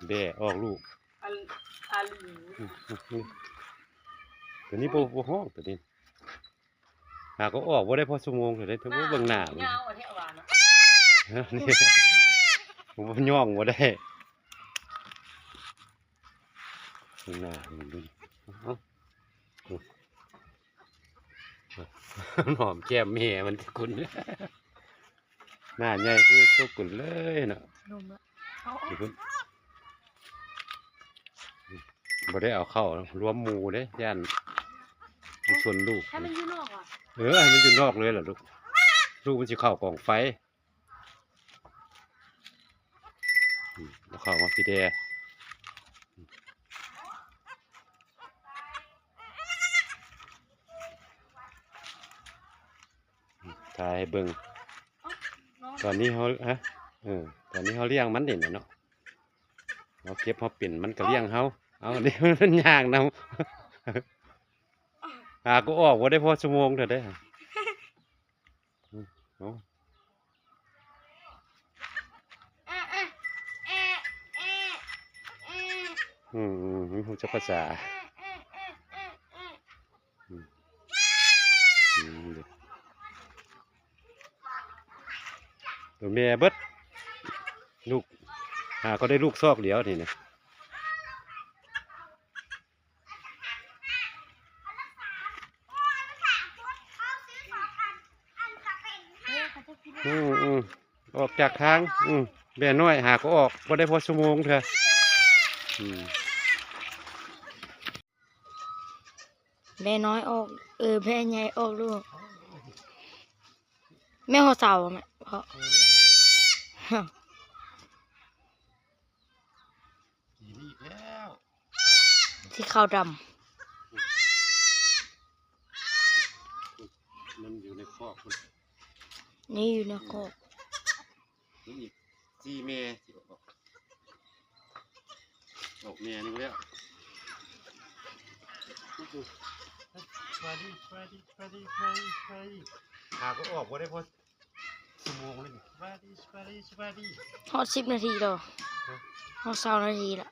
ແບ້ອອກລູກ ອັນ ອັນ ອືມ ອືມ ອືມ ຕົວນີ້ບໍ່ ບໍ່ຮ້ອງ ຕົວນີ້ ຫາກໍອອກບໍ່ໄດ້ພໍຊົ່ວໂມງເທື່ອເດ້ ເບິ່ງໜ້າມັນ ຍາວແທ້ວ່ານະ ນີ້ ມັນຍ້ອງບໍ່ໄດ້ ເບິ່ງໜ້າມັນດູ ເອົ້າ ຫອມແກ້ມແມ່ມັນ ຄຸນ ໜ້າໃຫຍ່ຄືໂຊກຸນເລີຍເນາະ ນົມລະ ເອົາ ຢູ່ພຸ້ນ ບໍ່ໄດ້ເອົາເຂົ້າລວມໝູ່ເດ້ ຢ້ານມັນຊົນລູກ ໃຫ້ມັນຢູ່ນອກຫວາ? ເອີ ໃຫ້ມັນຢູ່ນອກເລີຍລະລູກ ລູກມັນຊິເຂົ້າກອງໄຟ. ອືມ ເອົາເຂົ້າມາພີແດ່ ອືມ ຖ່າຍໃຫ້ເບິ່ງ ຕອນນີ້ເຮົາ ຮະ ເອີ ຕອນນີ້ເຮົາລ້ຽງມັນນີ້ແຫຼະເນາະ ເຮົາເກັບເຮົາເປັນ ມັນກໍລ້ຽງເຮົາ ເອົາ ນີ້ມັນຍ່າງນຳ ຫາກໍອອກບໍ່ໄດ້ພໍຊົ່ວໂມງເທື່ອເດ້ ອືມ ເອົາ ອືມ ອືມ ຮູ້ຈັກພາສາ ອືມ ອືມ ໂຕແມ່ເບິດ ລູກ ຫາກໍໄດ້ລູກຊອກດຽວນີ້ນະ. ອືມ ອືມ ອອກຈາກທາງ ອືມ ແບ້ນ້ອຍຫາກໍອອກ ບໍ່ໄດ້ພໍຊົ່ວໂມງເທື່ອ ອືມ ແບ້ນ້ອຍອອກ ເອີ ແບ້ໃຫຍ່ອອກລູກ ແມ່ຫົວເສົາແມ່ ເພາະ ກິນອີກແລ້ວ ທີ່ຂາວດຳ ມັນຢູ່ໃນຄອກພຸ້ນ ນີ້ຢູ່ໃນຄອກ ນີ້ອີກສີ່ແມ່ ອອກແມ່ໜຶ່ງແລ້ວ ສະບາຍດີ ສະບາຍດີ ສະບາຍດີ ສະບາຍດີ ສະບາຍດີ ຫາກໍອອກບໍ່ໄດ້ພໍ ຊົ່ວໂມງໜຶ່ງ ສະບາຍດີ ສະບາຍດີ ສະບາຍດີ ຮອດສິບນາທີແລ້ວ ຮະ ຮອດຊາວນາທີລະ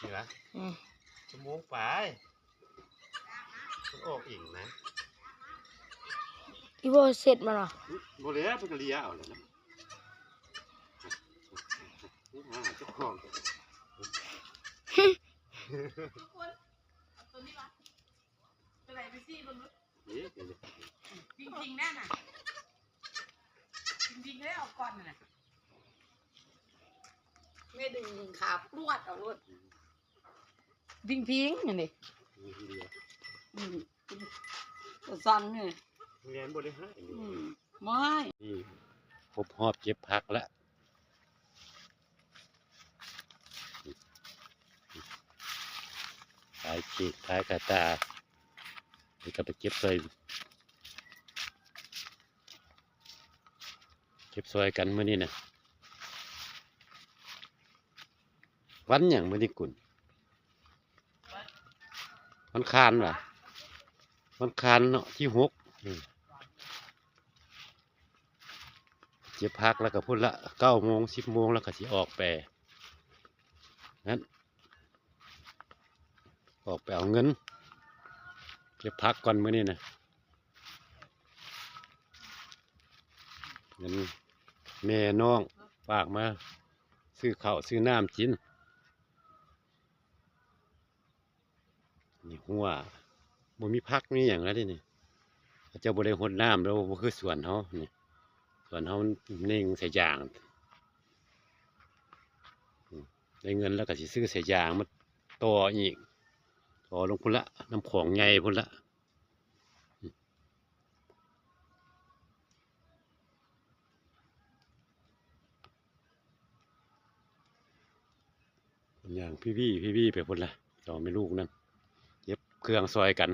ນີ້ລະ ອືມ ຊົ່ວໂມງປາຍ ມັນອອກເອງນະ ອີ່ບໍ່ເຊັດມັນຫວາ? ບໍ່ແລ້ວ ເພິ່ນກໍເລຍເອົາແລ້ວນະ ຫາເຈົ້າຂອງ ທຸກຄົນ ເອົາຕົວນີ້ມາ ຕົວໃດໄປຊີ້ເບິ່ງດູ ນີ້ ພິງໆ ນັ້ນນະ ພິງໆ ເລີຍ ເອົາກ່ອນນັ້ນນະ ແມ່ດຶງຂາປວດເອົາໂລດ ພິງໆ ນັ້ນເດ້ ອືມ ກໍສັ່ນນີ້ ແລ່ນບໍ່ໄດ້ຫາຍ ອືມ ບໍ່ຫາຍ ນີ້ ຄົບຮອບເກັບຜັກລະ ຂາຍເຂດ ຂາຍກະຕາ ແລ້ວກໍໄປເກັບຊ່ອຍ ເກັບຊ່ອຍກັນມື້ນີ້ນະ ວັນຫຍັງມື້ນີ້ກຸນ? ວັນຄານຫວາ? ວັນຄານເນາະ ທີຫົກ ອືມ ເກັບຜັກແລ້ວກໍພຸ້ນລະ ເກົ້າໂມງ ສິບໂມງ ແລ້ວກໍຊິອອກໄປ ນັ້ນ ອອກໄປເອົາເງິນ ເກັບຜັກກ່ອນມື້ນີ້ນະ ເງິນແມ່ນ້ອງຝາກມາ ຊື້ເຂົ້າຊື້ນ້ຳກິນ ນີ້ຮົ້ວ ບໍ່ມີຜັກມີຫຍັງແລ້ວເດນີ້ ເຂົາເຈົ້າບໍ່ໄດ້ຫົດນ້ຳແລ້ວ ບໍ່ຄືສວນເຮົານີ້ ສວນເຮົາມັນເໜັງສາຍຢາງ ອືມ ໄດ້ເງິນແລ້ວກໍຊິຊື້ສາຍຢາງມາຕໍ່ອີກ ຕໍ່ລົງພຸ້ນລະ ນ້ຳຂອງໃຫຍ່ພຸ້ນລະ ອືມ. ຍ່າງພີວີ ພີວີໄປພຸ້ນລະ ສອງແມ່ລູກນັ້ນ ເກັບເຄື່ອງຊ່ອຍກັນ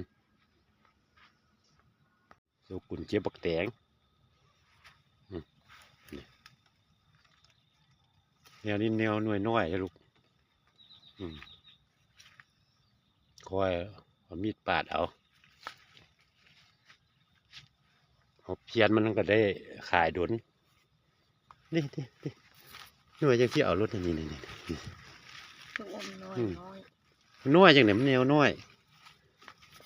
ໂຊກຸນເກັບບັກແຕງ ອືມ ນີ້ ແນວນີ້ແນວໜ່ວຍນ້ອຍເດ້ລູກ ອືມ ຄ່ອຍເອົາມີດປາດເອົາ ເອົາພຽນມັນກໍໄດ້ຂາຍດົນ ນີ້ ນີ້ ນີ້ ໜ່ວຍຈັ່ງຊີ້ເອົາໂລດ ນີ້ ນີ້ ນີ້ ນີ້ ໂຕອ່ອນນ້ອຍ ອືມ ນ້ອຍ ນ້ອຍຈັ່ງໃດ ມັນແນວນ້ອຍ.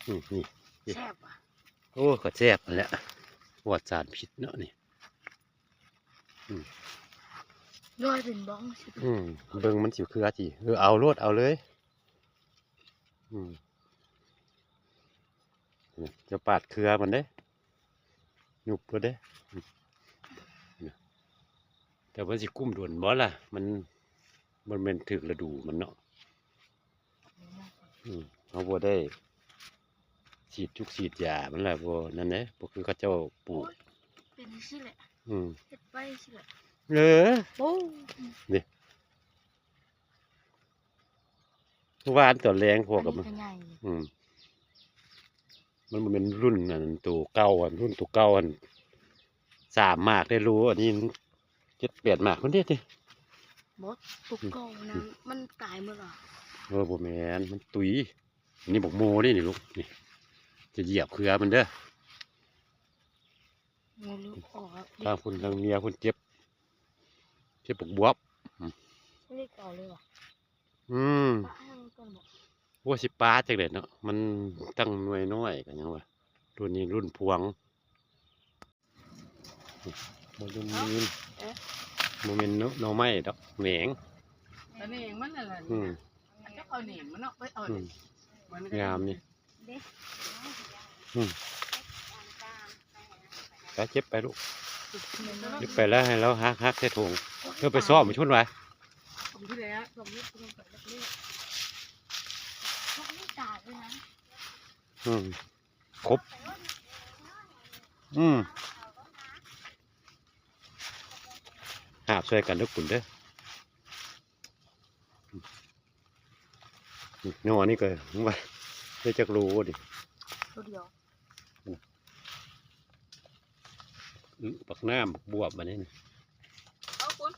ອືມ ນີ້ ນີ້ ແຊບຫວາ? ໂອ້ ກໍແຊບຫັ້ນແຫຼະ ປອດສານພິດເນາະນີ້. ອືມ ນ້ອຍເປັນບ້ອງຊິ ອືມ ເບິ່ງມັນຊິເຄືອຕິ. ເອີ ເອົາໂລດ ເອົາເລີຍ. ອືມ ຈະປາດເຄືອມັນເດ້ ຍຸບໂລດເດ້. ອືມ ແຕ່ມັນຊິກຸ້ມດົນບໍ່ລະ? ມັນ ມັນແມ່ນຖືກລະດູມັນເນາະ. ອືມ ເຮົາບໍ່ໄດ້ສີດຈຸກສີດຢາມັນລະ ບໍ່ນັ້ນເດ້ ບໍ່ຄືເຂົາເຈົ້າປູກ. ໂອ້ຍ ເປັນຈັ່ງຊີ້ແຫຼະ. ອືມ ເຮັດໄປຊີ້ແຫຼະ. ເອີ ໂອ້ ນີ້ ມື້ວານຕອນແລງພວກກັບມັນ ອັນນີ້ກໍໃຫຍ່. ອືມ ມັນບໍ່ແມ່ນລຸ້ນອັນໂຕເກົ່າ ອັນລຸ້ນໂຕເກົ່າ ອັນສາມໝາກໄດ້ໂລ ອັນນີ້ເຈັດແປດໝາກພຸ້ນເດ້ຕິ. ບໍ່ ໂຕເກົ່ານັ້ນ ອືມ ມັນຕາຍໝົດລະ. ເອີ ບໍ່ແມ່ນ ມັນຕຸຍ. ນີ້ບັກໂມເດ້ນີ້ລູກ ນີ້ ຈະຢຽບເຄືອມັນເດີ. ໂມ ທາງພຸ້ນທາງເມຍພຸ້ນເກັບ ເກັບບັກບວບ. ອືມ ນີ້ເອົາເລີຍຫວາ? ອືມ ປະໃຫ້ມັນກ່ອນບໍ? ໂອ້ ຊິປະຈັ່ງໃດເນາະ ມັນຕັ້ງໜ່ວຍນ້ອຍກໍຍັງວ່າ. ໂຕນີ້ລຸ້ນພວງ. ບໍ່ແມ່ນ ເອີ ບໍ່ແມ່ນໜໍ່ໄມ້ດອກ ແໜງ ກະແໜງມັນນັ້ນລະ. ອືມ ເຈົ້າເອົາແໜງມັນເນາະ ໄປເອົາ ອືມ ງາມນີ້. ເດ້ ອືມ ໄປເກັບໄປລູກ ເກັບໄປແລ້ວໃຫ້ລາວຫັກໆໃສ່ຖົງ. ເອີ ໄປຊ້ອມໄປຊຸນໄວ້. ອືມ ຄົບ ອືມ ຫາບຊ່ວຍກັນເດີຄຸນເດີ. ນີ້ ໜໍ່ນີ້ກໍວ່າໄດ້ຈັກໂລນີ້? ໂລດຽວ. ອື ບັກໜາມ ບັກບວບ ບັດນີ້ນະ. ເອົາຄຸນ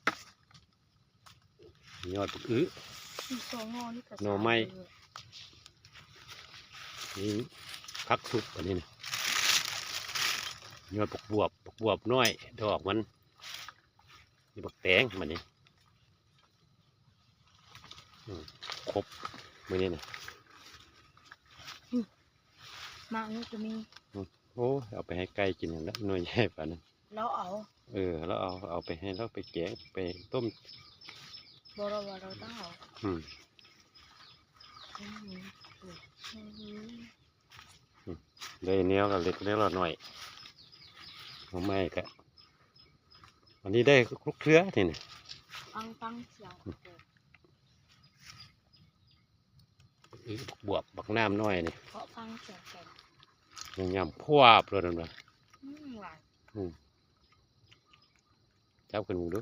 ຍອດບັກອຶ ມີສອງໜໍ່ນີ້ກໍ ໜໍ່ໄມ້ ສາມ ນີ້ຜັກສຸບ ອັນນີ້ນະ ຍອດບັກບວບ ບັກບວບນ້ອຍ ດອກມັນ ນີ້ບັກແຕງ ບັດນີ້ ອືມ ຄົບມື້ນີ້ນະ. ອືມ ໝາກນີ້ກໍມີ. ອືມ ໂອ້ຍ ເອົາໄປໃຫ້ໄກ່ກິນຫັ້ນແຫຼະ ໜ່ວຍໃຫຍ່ປານນັ້ນ. ລາວເອົາ ເອີ ລາວເອົາ ເອົາໄປໃຫ້ລາວໄປແກງໄປຕົ້ມ. ບໍ່ ລາວວ່າລາວຕ້ອງເອົາ. ອືມ ອືມ ອືມ ໄດ້ແນວລະເລັກແນວລະໜ້ອຍ. ເອົາໃໝ່ກະ ອັນນີ້ໄດ້ທຸກເທື່ອນີ້ນະ. ຟັງ ຟັງສຽງ ອືມ ອື ບັກບວບ ບັກໜາມນ້ອຍນີ້ ເພາະຟັງສຽງແກງ ຍຳພວບໂລດນັ້ນວ່າ. ອືມ ຫວານ. ອືມ ຈັບຂຶ້ນເບິ່ງດູ.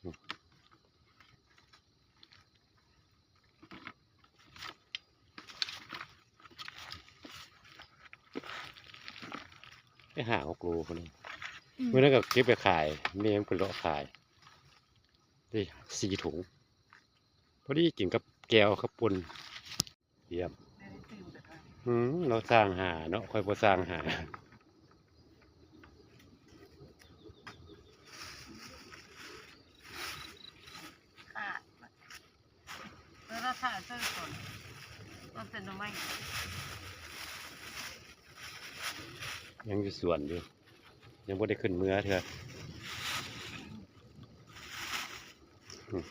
ອືມ ໄດ້ຫ້າຫົກໂລພຸ້ນ. ອືມ ມື້ນັ້ນກໍເກັບໄປຂາຍ ແມ່ມັນໄປເລາະຂາຍ ໄດ້ສີ່ຖົງ. ພໍດີກິນກັບແຈ່ວ ເຂົ້າປຸ້ນ. ຢ້ຽມ. ອືມ ລາວສ້າງຫາເນາະ ຂ້ອຍບໍ່ສ້າງຫາ. ເອີ ລາວຖ້າເຊີກ່ອນ ມັນເປັນໜໍ່ໄມ້. ຍັງຢູ່ສວນຢູ່ ຍັງບໍ່ໄດ້ຂຶ້ນເມືອເທື່ອ. ອືມ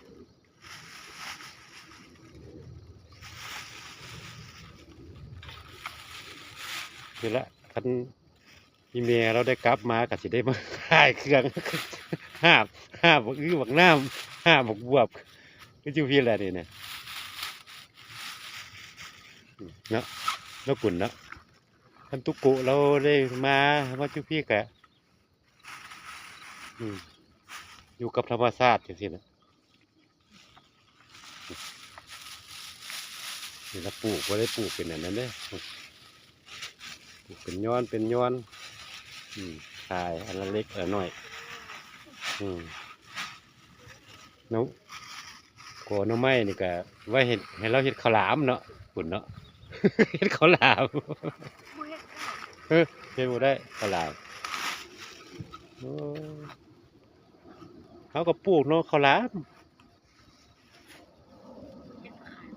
ນີ້ລະ ຄັນອີ່ແມ່ລາວໄດ້ກັບມາກໍຊິໄດ້ມາຂາຍເຄື່ອງ ຫາບ ຫາບບັກອຶ ບັກໜາມ ຫາບບັກບວບ ຄືຢູ່ພີ້ແຫຼະນີ້ນະ ເນາະ ເນາະ ກຸນເນາະ. ຄັນຕຸໂກະລາວໄດ້ມາ ມາຈຸພີ້ກະ ອືມ ຢູ່ກັບທຳມະຊາດຈັ່ງຊີ້ນະ. ນີ້ລະ ປູກ ບໍ່ໄດ້ປູກເປັນອັນນັ້ນເດ້ ປູກເປັນຍອນ ເປັນຍອນ ອືມ ຂາຍອັນລະເລັກອັນລະໜ້ອຍ. ອືມ ເນາະ ກໍໜໍ່ໄມ້ນີ້ກະໄວ້ເຮັດ ໃຫ້ລາວເຮັດເຂົ້າຫຼາມເນາະ ພຸ້ນເນາະ ເຮັດເຂົ້າຫຼາມ. ບໍ່ເຮັດກໍ ເອີ ເຮັດບໍ່ໄດ້ເຂົ້າຫຼາມ. ໂອ້ ເຮົາກໍປູກເນາະ ເຂົ້າຫຼາມ.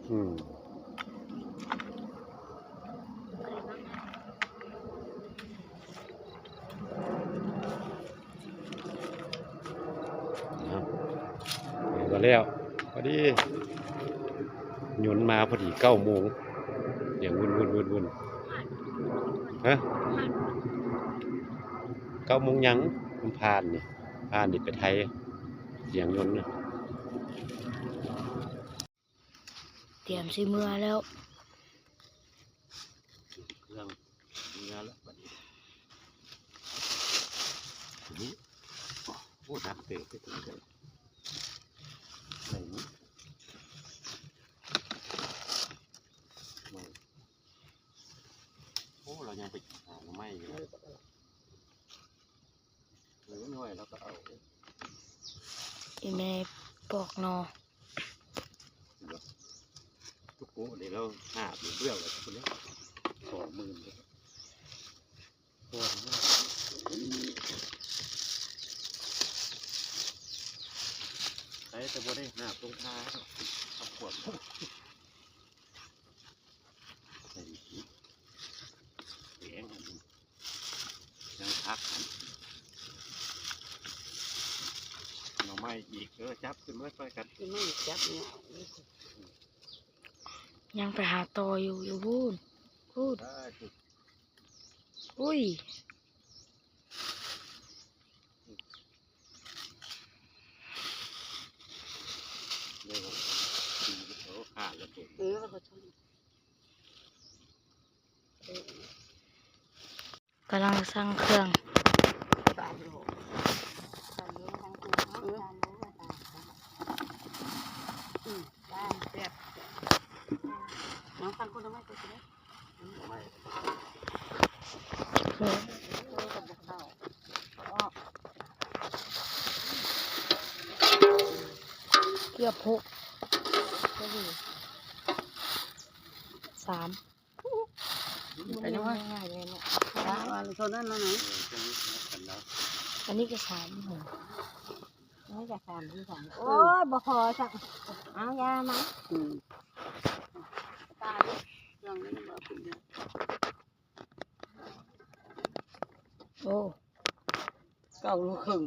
ອືມ ເອົາ ເອົາກໍແລ້ວ ພໍດີ ຍົນມາພໍດີເກົ້າໂມງ ສຽງວຸ່ນໆໆ ຮະ ເກົ້າໂມງຫຍັງ? ມັນຜ່ານນີ້ ຜ່ານນີ້ໄປໄທ ສຽງຍົນນະ. ຕຽມຊິເມືອແລ້ວ ເຄື່ອງເມືອແລ້ວບັດນີ້. ໂອ້ ໜັກເຕີບເດ້ ໄດ້ນີ້. ໂອ້ ລາວຍັງໄປຫາໜໍ່ໄມ້ຢູ່ເລີຍ. ເອີ ນ້ອຍແລ້ວກໍເອົາ ອີແມ່ປອກໜໍ່ ຕຸກໂກະນີ້ລາວຫາບເບື້ອງລະ ສອງໝື່ນ ໃສ່ແຕ່ບໍ່ໄດ້ຫາບລົງທ່າເນາະ ເອົາຂວດ ໃສ່ອີກ ແກງ ຍັງພັກ ໜໍ່ໄມ້ອີກ ເອີ ຈັບຂຶ້ນມາຊ່ອຍກັນ ຂຶ້ນມາຈັບເນາະ ຍັງໄປຫາຕໍ່ຢູ່ ຢູ່ພຸ້ນ ພຸ້ນ ໄດ້ ອຸ້ຍ ໂອ້ ຂາດແລ້ວຕົວ ເອີ ກຳລັງຊັ່ງເຄື່ອງ ເກືອບຫົກ ສາມ ໄປນຳ ອັນນີ້ກໍສາມ ອັນນີ້ກໍສາມຄືກັນ ໂອ້ຍ ບໍ່ພໍຊ້ຳ ເອົາຢາມາ ອືມ ຕາເດ້ ເຄື່ອງນີ້ບໍ່ຂຶ້ນເດ້ ໂອ້ ເກົ້າໂລເຄິ່ງ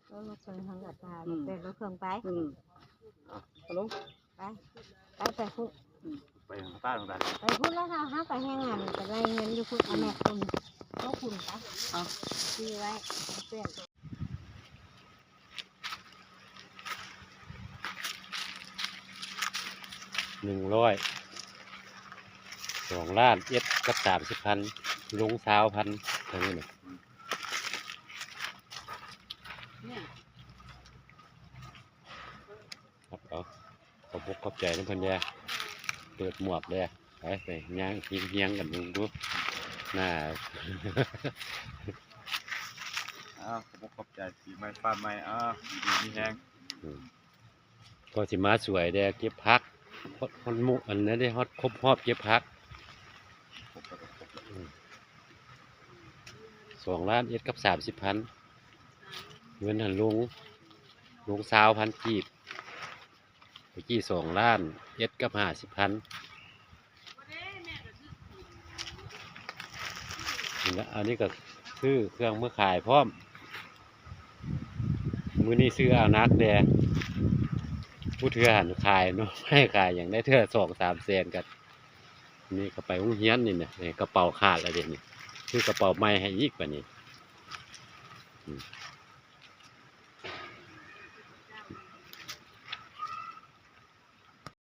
ເກົ້າໂລເຄິ່ງ ເຮົາກໍຕາ ອືມ ແປດໂລເຄິ່ງໄປ ອືມ ເອົາລົງ ໄປ ໄປ ໄປພຸ້ນ ອືມ ໄປທາງໃຕ້ທາງໃດ ໄປພຸ້ນແລ້ວ ເຮົາ ເຮົາໄປແຮງງານ ໄປໄລ່ເງິນຢູ່ພຸ້ນ ເອົາແມັກພຸ້ນ ເອົາພຸ້ນໄປ ເອົາ ຊື້ໄວ້ ເອົາແປ້ງ ໜຶ່ງຮ້ອຍ ສອງລ້ານເອັດກັບສາມສິບພັນ ລົງຊາວພັນ ເທົ່ານີ້ນະ ເອົາ ຂອບອົກຂອບໃຈນຳເພິ່ນແດ່ ເປີດໝວກແດ່ ໄປ ໄປຍ່າງຮຽງໆກັນເບິ່ງດູ ໜ້າ ເອົາ ຂອບອົກຂອບໃຈ ປີໃໝ່ຟ້າໃໝ່ ເອົາ ຢູ່ດີມີແຮງ ອືມ ກໍຊິມາຊ່ວຍແດ່ ເກັບຜັກ ຮອດ ຮອດໝູ່ ອັນນັ້ນເດ້ ຮອດຄົບຮອບເກັບຜັກ ອືມ ສອງລ້ານເອັດກັບສາມສິບພັນ ເງິນຫັ້ນລົງ ລົງຊາວພັນກີບ ຕະກີ້ສອງລ້ານເອັດກັບຫ້າສິບພັນ ນີ້ລະ ອັນນີ້ກໍຊື້ເຄື່ອງມາຂາຍພ້ອມ ມື້ນີ້ຊື້ເອົາໜັກແດ່ ຜູ້ເທື່ອຫັ້ນຂາຍເນາະ ໃຫ້ຂາຍຫຍັງໄດ້ເທື່ອສອງສາມແສນ ກໍນີ້ກໍໄປໂຮງຮຽນນີ້ນະ ນີ້ກະເປົາຂາດແລ້ວເດນີ້ ຊື້ກະເປົາໃໝ່ໃຫ້ອີກບາດນີ້ ອືມ